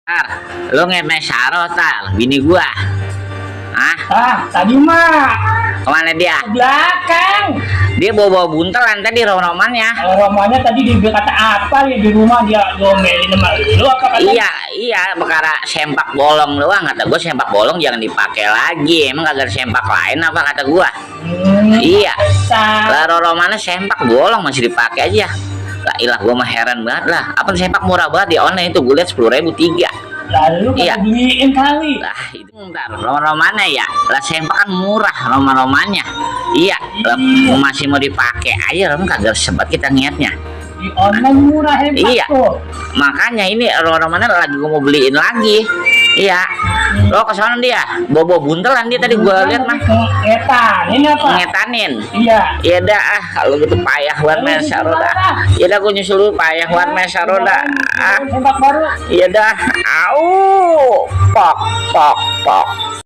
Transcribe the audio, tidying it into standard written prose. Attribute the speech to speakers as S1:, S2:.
S1: Tar, lu ngemes Saro tar, bini gua.
S2: Tadi mah
S1: Kemana dia?
S2: ke belakang.
S1: Dia bawa buntelan tadi romannya.
S2: Kalau romannya tadi dia kata apa ya di rumah dia ngomelin sama lu apa kata?
S1: Iya, perkara sempak bolong doang kata gua, sempak bolong jangan dipakai lagi. Emang kagak ada sempak lain apa kata gua? Iya. Lah romannya sempak bolong masih dipakai aja. Lah ilah gua mah heran banget lah. Apa sempak murah banget di online itu gua lihat 10.000 3.
S2: Lalu
S1: Iya.
S2: beliin kali.
S1: Lah itu bentar, roman-romannya ya. Lah sempak kan murah roman-romannya. Iya, lah, masih mau dipakai aja kan kagak sempat kita niatnya.
S2: Di online murah hebat
S1: Iya.
S2: tuh.
S1: Makanya ini roman-romannya lagi gua mau beliin lagi. Iya. Lo kesana dia, bobo buntelan dia tadi gua lihat mah.
S2: Ngetan, ini apa?
S1: Ngetanin.
S2: Iya.
S1: Ya dah, kalau gitu payah buat main Saroda. Ya dah, gua nyusul dulu payah buat main Saroda.
S2: Sempak baru.
S1: Ya dah, au, pok, pok, pok.